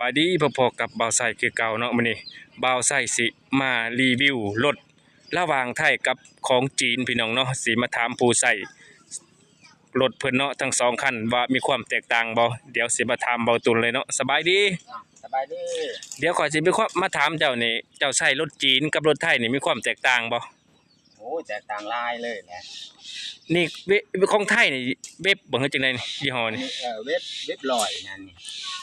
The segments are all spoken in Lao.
ບາຍດີ ພໍ້ກັບບ່າວໄຊຄືເກົ່າເນາະ. ມື້ນີ້ບ່າວໄຊຊິມາຣີວິວລົດລະຫວ່າງໄທກັບຂອງຈີນ ພີ່ນ້ອງເນາະ. ຊິມາຖາມຜູ້ໃຊ້ລົດເພິ່ນເນາະ ທັງສອງຄັນວ່າມີຄວາມແຕກຕ່າງບໍ່. ດຽວຊິມາຖາມບ່າວຕຸນເລີຍເນາະ. ສະບາຍດີ. ສະບາຍດີ. ດຽວຂ້ອຍຊິມາ ມາຖາມເຈົ້ານີ້ ເຈົ້າໃຊ້ລົດຈີນກັບລົດໄທນີ້ມີຄວາມແຕກຕ່າງບໍ່? ໂອ້ຍ ແຕກຕ່າງຫຼາຍເລີຍແຫຼະ. ນີ້ເວ- ຂອງໄທນີ້ເວັບບໍ່ ຫຼືຈັ່ງໃດນີ້ ຍີ່ຫໍ້ນີ້? ເອີ ເວັບ ເວັບຮ້ອຍນັ້ນນີ້.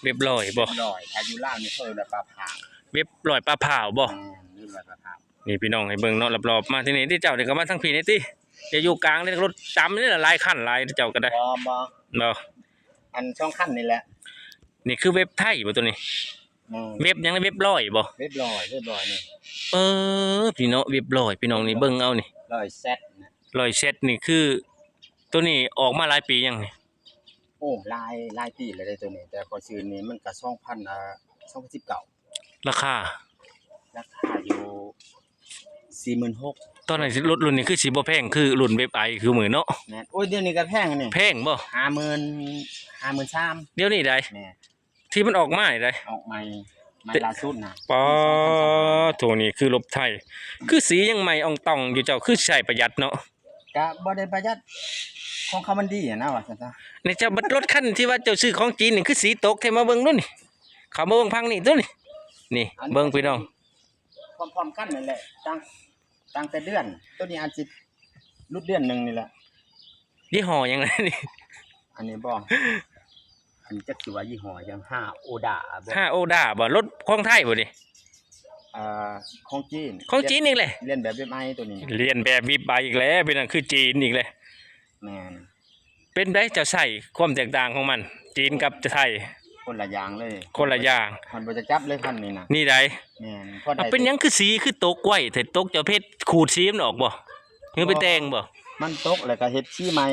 ເວັບຮ້ອຍບໍ່? ເວັບຮ້ອຍ ຖ້າຢູ່ລາວນີ້ເຂົາເອີ້ນວ່າປາພ້າວ. ເວັບຮ້ອຍປາພ້າວບໍ່? ແມ່ນ ເວັບຮ້ອຍປາພ້າວ. ນີ້ພີ່ນ້ອງໃຫ້ເບິ່ງເນາະ ລອບໆມາ. ທີນີ້ຕິ ເຈົ້ານີ້ກໍມາທາງພີ້ນີ້ຕິ ຈະຢູ່ກາງນີ້ ລົດຕຳນີ້ລະ ຫຼາຍຄັນຫຼາຍ ເຈົ້າກໍໄດ້. ບໍ່ ບໍ່ ບໍ່ ອັນສອງຄັນນີ້ແຫຼະ. ນີ້ຄືເວັບໄທບໍ່ໂຕນີ້? ແມ່ນ. ເວັບຫຍັງນະ? ເວັບຮ້ອຍບໍ່? ເວັບຮ້ອຍ ເວັບຮ້ອຍນີ້. ເອີ ພີ່ນ້ອງ ເວັບຮ້ອຍ ພີ່ນ້ອງນີ້ເບິ່ງເອົານີ້ ຮ້ອຍແຊັດນະ. ຮ້ອຍແຊັດນີ້ຄື ໂຕນີ້ອອກມາຫຼາຍປີຍັງນີ້? ໂອ້ ຫຼາຍ ຫຼາຍປີແລ້ວເດ້ໂຕນີ້ ແຕ່ຂ້ອຍຊື້ນີ້ມັນກະສອງພັນ ເອີ ສອງພັນສິບເກົ້າ. ລາຄາ? ລາຄາຢູ່ສີ່ໝື່ນຫົກ. ຕອນນັ້ນລົດລຸ້ນນີ້ຄືຊິບໍ່ແພງຄືລຸ້ນເວັບໄອຄືມື້ເນາະ. ແມ່ນ. ໂອ້ຍ ດຽວນີ້ກໍແພງນີ້. ແພງບໍ່? ຫ້າໝື່ນ ຫ້າໝື່ນສາມ. ດຽວນີ້ໃດ? ແມ່ນ. ທີ່ມັນອອກມາໃດ? ອອກໃໝ່ ໃໝ່ລ່າສຸດນະ. ປາໂທ ນີ້ຄືລົດໄທ ຄືສີຍັງໃໝ່ອ່ອງຕ່ອງຢູ່ ເຈົ້າຄືໃຊ້ປະຢັດເນາະ. ກະບໍ່ໄດ້ປະຢັດ ຂອງເຂົາມັນດີຫັ້ນນະ ວ່າຊັ້ນຊະ. ນີ້ເຈົ້າ ບັດລົດຄັນທີ່ວ່າເຈົ້າຊື້ຂອງຈີນນີ້ ຄືສີຕົກແທ້ ມາເບິ່ງດູນີ້. ເຂົ້າມາເບິ່ງພັງນີ້ດູນີ້. ນີ້ ອັນ ເບິ່ງພີ່ນ້ອງ ພ້ອມໆກັນນັ້ນແຫຼະ ຕ່າງ ຕ່າງແຕ່ເດືອນ ໂຕນີ້ອາດຊິຫຼຸດເດືອນໜຶ່ງນີ້ແຫຼະ. ຍີ່ຫໍ້ຫຍັງນີ້? ອັນນີ້ບໍ່ ອັນຈັກຊິວ່າຍີ່ຫໍ້ຫຍັງ ຮາໂອດາບໍ່? ຮາໂອດາບໍ່? ລົດຂອງໄທບໍ່ນີ້? ເອີ ຂອງຈີນ. ຂອງຈີນອີກແຫຼະ. ລຽນແບບເວັບໄອໂຕນີ້. ລຽນແບບເວັບໄອອີກແລ້ວ ເປັນຫຍັງຄືຈີນອີກແຫຼະ. ແມ່ນ. ເປັນໃດເຈົ້າໃຊ້ຄວາມແຕກຕ່າງຂອງມັນ ຈີນກັບໄທ? ຄົນລະຢ່າງເລີຍ. ຄົນລະຢ່າງ. ມັນບໍ່ຈັກຈັບເລີຍຄັນນີ້ນະ. ນີ້ໃດ? ແມ່ນ. ເອົາ ເປັນຫຍັງຄືສີຄືຕົກໄວແທ້? ຕົກເຈົ້າເຮັດຂູດສີມັນອອກບໍ່? ຫຼືໄປແຕ່ງບໍ່? ມັນຕົກແລ້ວກໍເຮັດສີໃໝ່.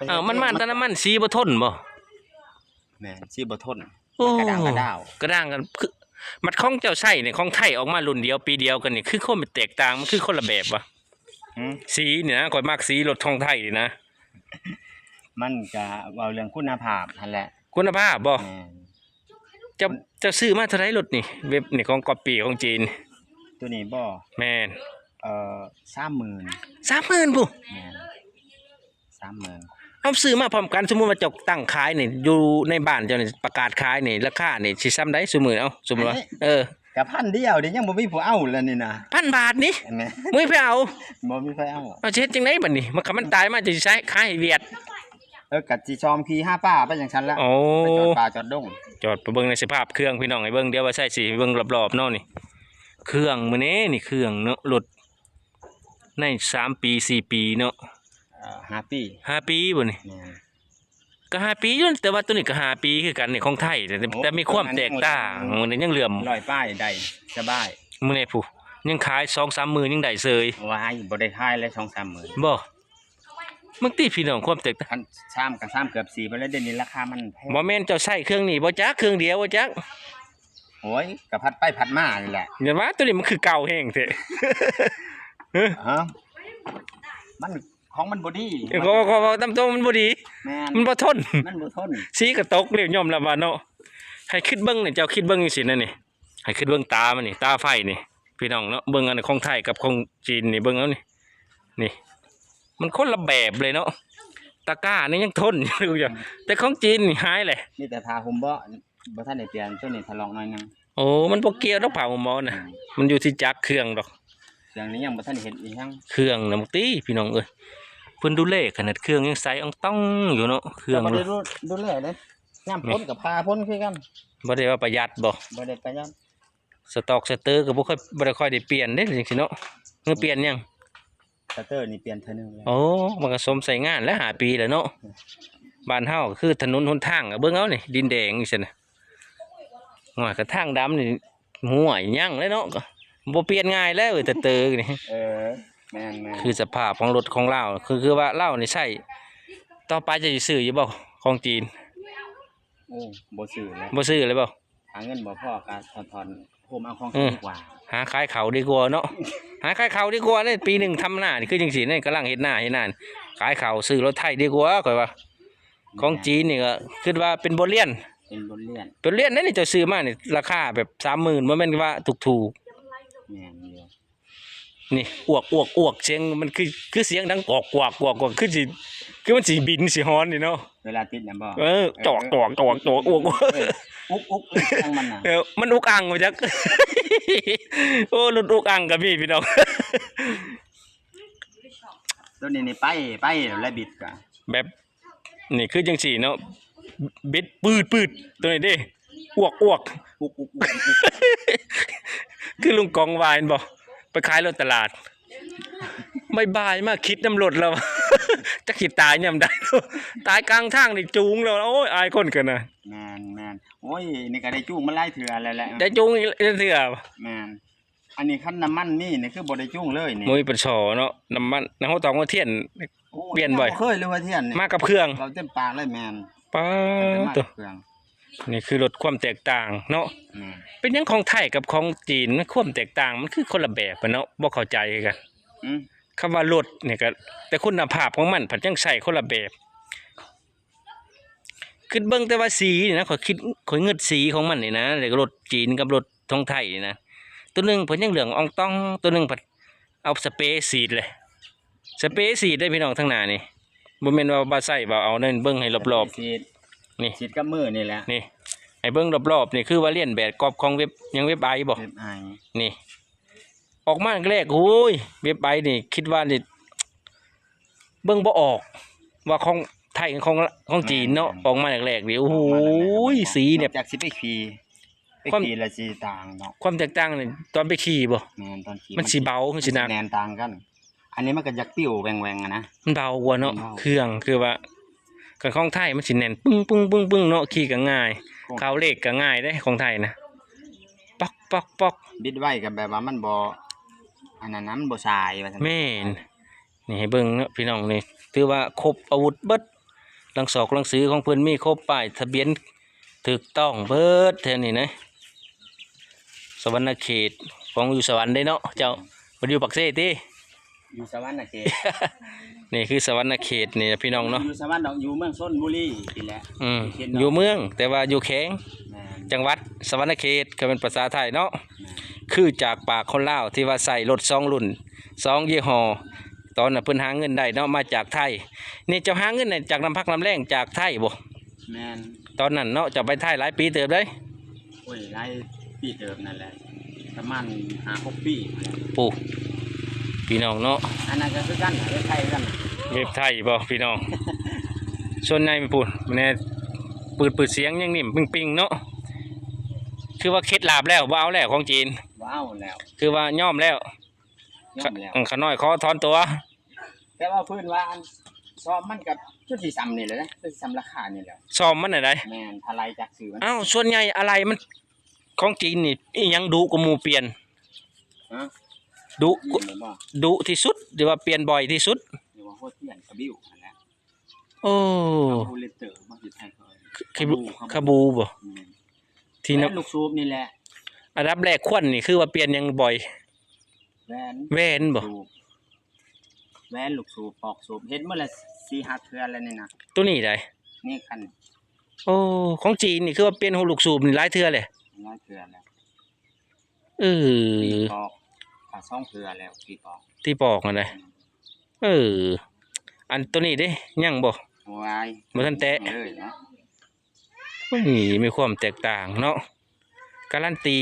ເອີ ມັນມາແຕ່ນ້ຳມັນ ສີບໍ່ທົນບໍ່? ແມ່ນ ສີບໍ່ທົນ. ໂອ້ ມັນກະດ້າງກະດ້າວ ກະດ້າງກັນ. ຄື ມັນຂອງເຈົ້າໃຊ້ນີ້ ຂອງໄທອອກມາລຸ້ນດຽວປີດຽວກັນນີ້ ຄືຄວາມແຕກຕ່າງມັນຄືຄົນລະແບບວະ. ຫື? ສີນີ້ນະ ຂ້ອຍມັກສີລົດຂອງໄທນີ້ນະ. ມັນກະເວົ້າເລື່ອງຄຸນນະພາບຫັ້ນແຫຼະ. ຄຸນນະພາບບໍ່? ແມ່ນ. ເຈົ້າ ເຈົ້າຊື້ມາເທົ່າໃດລົດນີ້? ເວັບນີ້ຂອງກັອບປີ້ຂອງຈີນ. ໂຕນີ້ບໍ່? ແມ່ນ. ເອີ ສາມໝື່ນ. ສາມໝື່ນພຸ້ນ? ແມ່ນ. ສາມໝື່ນ. ເອົາ ຊື້ມາພ້ອມກັນ ສົມມຸດວ່າເຈົ້າຕັ້ງຂາຍນີ້ ຢູ່ໃນບ້ານເຈົ້ານີ້ ປະກາດຂາຍນີ້ ລາຄານີ້ຊິຊ່ຳໃດຊຸມື້? ເອົາ ສົມມຸດວ່າ ອັນນີ້ ເອີ ກະພັນດຽວນີ້ ຍັງບໍ່ມີຜູ້ເອົາແລ້ວນີ້ນະ. ພັນບາດນີ້? ແມ່ນ. ບໍ່ມີໃຜເອົາ? ບໍ່ມີໃຜເອົາ. ເອົາ ຊິເຮັດຈັ່ງໃດບັດນີ້? ມັນ ຄັນມັນຕາຍມາ ເຈົ້າຊິໃຊ້ຂາຍໃຫ້ຫວຽດ? ເອີ ກະຊິຊອມຂີ່ຫາປາໄປຈັ່ງຊັ້ນລະ. ໂອ້ ໄປຈອດປ່າຈອດດົງ. ຈອດໄປເບິ່ງໃນສະພາບເຄື່ອງ ພີ່ນ້ອງໃຫ້ເບິ່ງ ດຽວວ່າໃສ່ຊິເບິ່ງລອບໆເນາະ. ນີ້ເຄື່ອງມື້ນີ້ນີ້ ເຄື່ອງເນາະ ລົດ ໃນສາມປີ ສີ່ປີເນາະ. ເອີ ຫ້າປີ. ຫ້າປີບໍ່ນີ້? ແມ່ນ. ກໍຫ້າປີຢູ່ ແຕ່ວ່າໂຕນີ້ກໍຫ້າປີຄືກັນນີ້ ຂອງໄທ ແຕ່ ໂອ້ ແຕ່ມີຄວາມແຕກຕ່າງ ໂຕນັ້ນຍັງ ມັນຍັງເຫຼື້ອມ ຮ້ອຍປາຍໄດ້ສະບາຍ. ມື້ນີ້ຜູ້ ຍັງຂາຍສອງສາມໝື່ນຍັງໄດ້ເສີຍ. ວ້າຍ ບໍ່ໄດ້ຂາຍແລ້ວສອງສາມໝື່ນ. ບໍ່ ເບິ່ງຕິພີ່ນ້ອງ ຄວາມແຕກຕ່າງ. ຄັນສາມກໍສາມເກືອບສີ່ໄປແລ້ວ ດຽວນີ້ລາຄາມັນແພງ. ບໍ່ແມ່ນເຈົ້າໃຊ້ເຄື່ອງນີ້ບໍ່ຈັກ ເຄື່ອງດຽວບໍ່ຈັກ? ໂອ້ຍ ກະພັດໄປພັດມານີ້ແຫຼະ. ຢ່າວ່າ ໂຕນີ້ມັນຄືເກົ່າແຮງແທ້. ຮະ? ມັນ ຂອງມັນບໍ່ດີ. ເອີ ເວົ້າ ເວົ້າ ເວົ້າຕາມຕົງ ມັນບໍ່ດີ. ແມ່ນ. ມັນບໍ່ທົນ. ມັນບໍ່ທົນ. ສີກະຕົກເລີຍ ຍອມຮັບວ່າເນາະ. ໃຫ້ຄິດເບິ່ງນີ້ ເຈົ້າຄິດເບິ່ງຈັ່ງຊີ້ນະນີ້ ໃຫ້ຄິດເບິ່ງຕາມັນນີ້ ຕາໄຟນີ້ ພີ່ນ້ອງເນາະ. ເບິ່ງອັນຂອງໄທກັບຂອງຈີນນີ້ ເບິ່ງເອົານີ້ ນີ້ ມັນຄົນລະແບບເລີຍເນາະ. ຕະກ້ານີ້ຍັງທົນຢູ່ ແຕ່ຂອງຈີນນີ້ຫາຍແຫຼະ. ມີແຕ່ຜ້າຫົ່ມເບາະ ບໍ່ທັນໄດ້ປ່ຽນ ໂຕນີ້ຖະຫຼອກໜ້ອຍໜຶ່ງ. ໂອ້ ມັນບໍ່ກ່ຽວດອກຜ້າຫົ່ມເບາະນະ. ອືມ ມັນຢູ່ທີ່ຈັກເຄື່ອງດອກ. ເຄື່ອງນີ້ຍັງບໍ່ທັນເຮັດອີຫຍັງ. ເຄື່ອງນະ ບາງທີພີ່ນ້ອງເອີຍ ເພິ່ນດູແລຂະໜາດເຄື່ອງຍັງໃສອອງຕອງຢູ່ເນາະ. ເຄື່ອງ ກໍບໍ່ໄດ້ດູ ດູແລເດ້ ຍາມຝົນກໍຜ່າຝົນຄືກັນ. ບໍ່ໄດ້ວ່າປະຢັດບໍ່? ບໍ່ໄດ້ປະຢັດ. ສະຕອກສະເຕີກໍບໍ່ຄ່ອຍ ບໍ່ໄດ້ຄ່ອຍໄດ້ປ່ຽນເດ້ຈັ່ງຊີ້ເນາະ. ເຮືອປ່ຽນຫຍັງ? ສະເຕີນີ້ປ່ຽນເທື່ອໜຶ່ງແລ້ວ. ໂອ້ ມັນກໍສົມໃຊ້ງານແລ້ວ ຫ້າປີແລ້ວເນາະ. ບ້ານເຮົາກໍຄືຖະໜົນຫົນທາງ ເບິ່ງເອົານີ້ ດິນແດງຈັ່ງຊີ້ນະ. ໂອ້ຍ ກະທາງດຳນີ້ ຫ້ວຍ ຍັງເລີຍເນາະ ບໍ່ປ່ຽນງ່າຍແລ້ວ ເອີຍ ແຕ່ເຕີນີ້. ເອີ ແມ່ນໆ. ຄືສະພາບຂອງລົດຂອງລາວ ຄື ຄືວ່າລາວນີ້ໃຊ້ ຕໍ່ໄປຈະຊິຊື້ຢູ່ບໍ່ຂອງຈີນ? ໂອ້ ບໍ່ຊື້ແລ້ວ. ບໍ່ຊື້ເລີຍບໍ່? ຫາເງິນບໍ່ພໍກໍຖອນໆ ໂຮມເອົາຂອງ ເອີ ກິນດີກວ່າ. ຫາຂາຍເຂົ້າດີກວ່າເນາະ. ຫາຂາຍເຂົ້າດີກວ່າເດ້. ປີໜຶ່ງທຳນານີ້ຄືຈັ່ງຊີ້ນີ້ ກຳລັງເຮັດນາເຮັດນາ ຂາຍເຂົ້າຊື້ລົດໄຖດີກວ່າ ຂ້ອຍວ່າ. ຂອງຈີນນີ້ກໍຄິດວ່າເປັນບົດຮຽນ ເປັນບົດຮຽນ ບົດຮຽນເດ້ນີ້ ເຈົ້າຊື້ມານີ້ລາຄາແບບສາມໝື່ນ ບໍ່ແມ່ນວ່າຖືກໆ. ແມ່ນຢູ່. ນີ້ ອວກ ອວກ ອວກ ສຽງມັນຄື ຄືສຽງດັງກອກ ກວກ ກວກ ກວກ ຄືຊິ ຄືມັນຊິບິນຊິຮອນນີ້ເນາະ. ເວລາຕິດນະບໍ່? ເອີ ຈອກ ຈອກ ຈອກ ຈອກ ອວກ ເອີ ອຸກ ອຸກ ອຸກ ເອີ ມັນນະ ເອີ ມັນອຸກອັ່ງບໍ່ຈັກ. ໂອ້ ລົດອຸກອັ່ງກໍມີພີ່ນ້ອງ. ໂຕນີ້ນີ້ໄປ ໄປແລ້ວບິດກະ ແບບ ນີ້ຄືຈັ່ງຊີ້ເນາະ ບິດປືດໆ ໂຕນີ້ເດ້ ອວກ ອວກ ອຸກ ອຸກ ອຸກ ອຸກ ຄືລຸງກອງວ່າແມ່ນບໍ່ ໄປຂາຍລົດຕະຫຼາດ ບ່າຍໆ ມາຄິດນຳລົດລາວ ຈັກຊິຕາຍຍາມໃດ ຕາຍກາງທາງນີ້ຈູງແລ້ວ ໂອ້ຍ ອາຍຄົນກັນນະ. ແມ່ນໆ ໂອ້ຍ ນີ້ກໍໄດ້ຈູງມາຫຼາຍເທື່ອແລ້ວແຫຼະ ໄດ້ຈູງອີກເທື່ອ. ແມ່ນ. ອັນນີ້ຄັນນ້ຳມັນມີນີ້ຄືບໍ່ໄດ້ຈູງເລີຍນີ້ ບໍ່ມີປະຊໍເນາະ ນ້ຳມັນ ນ້ຳຫົວຕອກຫົວທຽນ ໂອ້ຍ ປ່ຽນບໍ່ ເຄີຍເລີຍຫົວທຽນນີ້ ມາກັບເຄື່ອງ ເວົ້າເຕັມປາກເລີຍ. ແມ່ນ ປາດໂຕ ນີ້ຄືລົດ ຄວາມແຕກຕ່າງເນາະ. ແມ່ນ ເປັນຫຍັງຂອງໄທກັບຂອງຈີນ ຄວາມແຕກຕ່າງມັນຄືຄົນລະແບບເນາະ ບໍ່ເຂົ້າໃຈຄືກັນ. ອືມ ຄຳວ່າລົດນີ້ກໍ ແຕ່ຄຸນນະພາບຂອງມັນພັດຍັງໃຊ້ຄົນລະແບບ. ຄິດເບິ່ງແຕ່ວ່າສີນີ້ນະ ຂ້ອຍຄິດ ຂ້ອຍງຶດສີຂອງມັນນີ້ນະ ແລ້ວກໍລົດຈີນກັບລົດຂອງໄທນີ້ນະ ໂຕໜຶ່ງເພິ່ນຍັງເຫຼືອງອອງຕອງ ໂຕໜຶ່ງພັດເອົາສະເປສີດເລີຍ ສະເປສີດເດ້ພີ່ນ້ອງ ທາງໜ້ານີ້ ບໍ່ແມ່ນວ່າ ວ່າໃຊ້ວ່າເອົານັ້ນ ເບິ່ງໃຫ້ລອບໆ ສະເປສີດ ນີ້ ສີດກັບມືນີ້ແຫຼະ ນີ້ ໃຫ້ເບິ່ງລອບໆ ນີ້ຄືວ່າລຽນແບບກອບຂອງເວັບ ຫຍັງ ເວັບໄອບໍ່ ເວັບໄອ ນີ້ ອອກມາແລກໆ ໂອ້ຍ ເວັບໄອນີ້ ຄິດວ່ານີ້ ເບິ່ງບໍ່ອອກວ່າຂອງໄທ ຂອງ ຂອງຈີນເນາະ. ແມ່ນໆ ອອກມາແລກໆນີ້ ໂອ້ໂຫ ອອກມາແລກໆ ບໍ່ອອກ ສີແບບ ນອກຈາກຊິໄປຂີ່ ໄປ ຄວາມ ຂີ່ແລ້ວຊິຕ່າງເນາະ. ຄວາມແຕກຕ່າງນີ້ ຕອນໄປຂີ່ບໍ່? ແມ່ນ ຕອນຂີ່ ມັນຊິເບົາ ມັນຊິໜັກ ມັນຊິແໜ້ນຕ່າງກັນ. ອັນນີ້ມັນກໍຢາກປິວແຫວ່ງໆ ຫັ້ນນະ ມັນເບົາກວ່າເນາະ ມັນເບົາ ເຄື່ອງ ຄືວ່າ ຄັນຂອງໄທມັນຊິແໜ້ນປຶ້ງໆໆໆ ເນາະ ຂີ່ກໍງ່າຍ ໂອ້ ເຂົ້າເລກກໍງ່າຍເດ້ຂອງໄທນະ ປອກໆໆ ບິດໄວກໍແບບວ່າມັນບໍ່ ອັນນັ້ນນະ ມັນບໍ່ສາຍວ່າຊັ້ນ. ແມ່ນ ນີ້ໃຫ້ເບິ່ງເນາະພີ່ນ້ອງ ນີ້ຖືວ່າຄົບອາວຸດເບິດ ຫຼັງສອກຫຼັງສືຂອງເພິ່ນມີຄົບ ປ້າຍທະບຽນຖືກຕ້ອງເບິດແຖວນີ້ນະ. ສະຫວັນນະເຂດ ຂອງຢູ່ສະຫວັນເດ້ເນາະເຈົ້າ ບໍ່ໄດ້ຢູ່ປາກເຊຕິ ຢູ່ສະຫວັນນະເຂດ ນີ້ຄືສະຫວັນນະເຂດນີ້ນະພີ່ນ້ອງເນາະ. ຢູ່ສະຫວັນດອກ ຢູ່ເມືອງຊົນບູລີນີ້ແຫຼະ ອືມ ຢູ່ເຂດນອກ ຢູ່ເມືອງ ແຕ່ວ່າຢູ່ແຂວງ ແມ່ນ ຈັງຫວັດສະຫວັນນະເຂດ ກໍເປັນພາສາໄທເນາະ ແມ່ນ ຄືຈາກປາກຄົນລາວທີ່ວ່າໃຊ້ລົດສອງລຸ້ນ ສອງຍີ່ຫໍ້ ຕອນນັ້ນເພິ່ນຫາເງິນໄດ້ເນາະ ມາຈາກໄທ. ນີ້ເຈົ້າຫາເງິນໄດ້ຈາກນ້ຳພັກນ້ຳແລງຈາກໄທບໍ່? ແມ່ນ ຕອນນັ້ນເນາະ ເຈົ້າໄປໄທຫຼາຍປີເຕີບເດ້. ໂອ້ຍ ຫຼາຍປີເຕີບນັ້ນແຫຼະ ປະມານຫ້າຫົກປີ. ໂອ້ ພີ່ນ້ອງເນາະ ອັນນັ້ນກໍຄືກັນ ເວັບໄທຄືກັນ ເວັບໄທບໍ່ພີ່ນ້ອງ? ສ່ວນໃຫຍ່ພຸ້ນແນ່ ປືດໆ ສຽງຍັງນິ່ມປິງໆ ເນາະ ຄືວ່າເຂັດລາບແລ້ວ ບໍ່ເອົາແລ້ວຂອງຈີນ ບໍ່ເອົາແລ້ວ ຄືວ່າຍອມແລ້ວ ຍອມແລ້ວ ຂ້ານ້ອຍຂໍຖອນຕົວ. ແຕ່ວ່າເພິ່ນວ່າອັນ ຊອມມັນກໍຈົນຊິສ່ຳນີ້ແຫຼະ ຈົນຊິສ່ຳລາຄານີ້ແຫຼະ ຊອມມັນນະໃດ. ແມ່ນ ຖ້າໄລ່ຈາກຊື່ມັນ ອ້າວ ສ່ວນໃຫຍ່ອາໄຫຼ່ມັນ ຂອງຈີນນີ້ ອີ່ຫຍັງດຸກວ່າໝູ່ປ່ຽນ? ຮະ? ດຸ ຈີນແມ່ນບໍ່? ດຸທີ່ສຸດ ຫຼືວ່າປ່ຽນບ່ອຍທີ່ສຸດ? ຫຼືວ່າຫົວທຽນກະບິ້ວຫັ້ນແຫຼະ. ໂອ້ ຄາບູເຣເຕີ ບໍ່ ຢູ່ໄທເຂົາເອີ້ນ ຄາບູ ຄາບູບໍ່? ແມ່ນ ທີ່ ແມ່ນ ນຳ ລູກສູບນີ້ແຫຼະ. ອັນດັບແລກຄວັນນີ້ຄືວ່າປ່ຽນຫຍັງບ່ອຍ? ແຫວນ ແຫວນບໍ່? ສູບ ແຫວນ ລູກສູບ ປອກສູບ ເຮັດໝົດລະສີ່ຫ້າເທື່ອແລ້ວນີ້ນະ. ໂຕນີ້ໃດ? ນີ້ຄັນ ໂອ້ ຂອງຈີນນີ້ຄືວ່າປ່ຽນຫົວລູກສູບນີ້ຫຼາຍເທື່ອແຫຼະ ຫຼາຍເທື່ອແລ້ວ. ເອີ ຕີປອກ ກະສອງເທື່ອແລ້ວ ຕີປອກ ຕີປອກຫັ້ນໃດ. ອືມ ເອີ ອັນໂຕນີ້ເດ້ ຍັງບໍ່? ໂອ້ຍ ບໍ່ທັນແຕະ ຍັງເລີຍເນາະ. ໂອ້ຍ ມີຄວາມແຕກຕ່າງເນາະ ກາລັນຕີ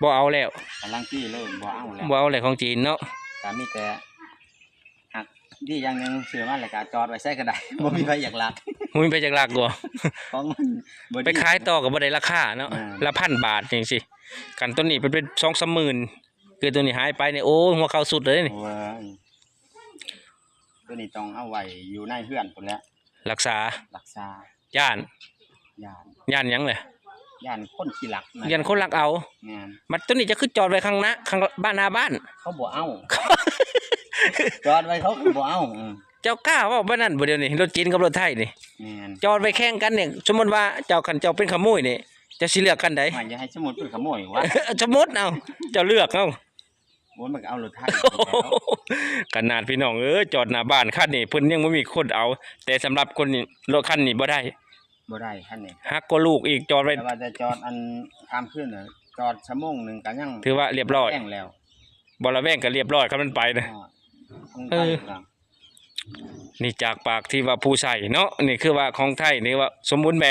ບໍ່ເອົາແລ້ວ ກາລັນຕີເລີຍ ບໍ່ເອົາແລ້ວ ບໍ່ເອົາແລ້ວຂອງຈີນເນາະ. ກະມີແຕ່ ຮັກ ດີຢ່າງໜຶ່ງ ຊື້ມາແລ້ວກໍຈອດໄວ້ໃສກໍໄດ້ ບໍ່ມີໃຜຢາກລັກ ບໍ່ມີໃຜຢາກລັກບໍ່? ຂອງມັນບໍ່ດີ ໄປຂາຍຕໍ່ກໍບໍ່ໄດ້ລາຄາເນາະ. ແມ່ນ ລະພັນບາດຈັ່ງຊີ້ ຄັນໂຕນີ້ເປັນ ເປັນສອງສາມໝື່ນ ຄືໂຕນີ້ຫາຍໄປນີ້ ໂອ້ຍ ຫົວເຂົ່າສຸດເລີຍນີ້. ໂອ້ຍ ໂຕນີ້ຕ້ອງເອົາໄວ້ຢູ່ໃນເຮືອນພຸ້ນແຫຼະ ລັກສາ ລັກສາ ຢ້ານ ຢ້ານ ຢ້ານຫຍັງແຫຼະ? ຢ້ານຄົນຂີ້ລັກນະ ຢ້ານຄົນລັກເອົາ. ແມ່ນ ບັດໂຕນີ້ເຈົ້າຄືຈອດໄວ້ຂ້າງໜ້າ ຂ້າງບ້ານ ໜ້າບ້ານ ເຂົາບໍ່ເອົາ ຈອດໄວ້ເຂົາກໍບໍ່ເອົາ. ເອີ ເຈົ້າກ້າເວົ້າປານນັ້ນບໍ່ດຽວນີ້? ລົດຈີນກັບລົດໄທນີ້ ແມ່ນ ຈອດໄວ້ແຂ່ງກັນນີ້ ສົມມຸດວ່າເຈົ້າ ຄັນເຈົ້າເປັນຂະໂມຍນີ້ ເຈົ້າຊິເລືອກຄັນໃດ? ວ່າຢ່າໃຫ້ສົມມຸດເປັນຂະໂມຍວ່າ ສົມມຸດເອົາ ເຈົ້າເລືອກເອົາ. ໂອ້ຍ ມັນກໍເອົາລົດໄທ ຂະໜາດພີ່ນ້ອງເອີຍ ຈອດໜ້າບ້ານຄັນນີ້ ເພິ່ນຍັງບໍ່ມີຄົນເອົາ ແຕ່ສຳລັບຄົນນີ້ ລົດຄັນນີ້ບໍ່ໄດ້ ບໍ່ໄດ້ຄັນນີ້ ຮັກກວ່າລູກອີກ ຈອດໄວ້ ແຕ່ວ່າຈະຈອດອັນຂ້າມຄືນນະ ຈອດຊົ່ວໂມງໜຶ່ງກໍຍັງ ຖືວ່າລຽບຮ້ອຍ ແຈ້ງແລ້ວ ບໍ່ລະແວງກໍລຽບຮ້ອຍ ຄັນມັນໄປນະ ຮອດ ຂອງໄທ ເອີ ກໍ ນີ້ຈາກປາກທີ່ວ່າຜູ້ໃຊ້ເນາະ ນີ້ຄືວ່າຂອງໄທນີ້ວ່າສົມບູນແບບ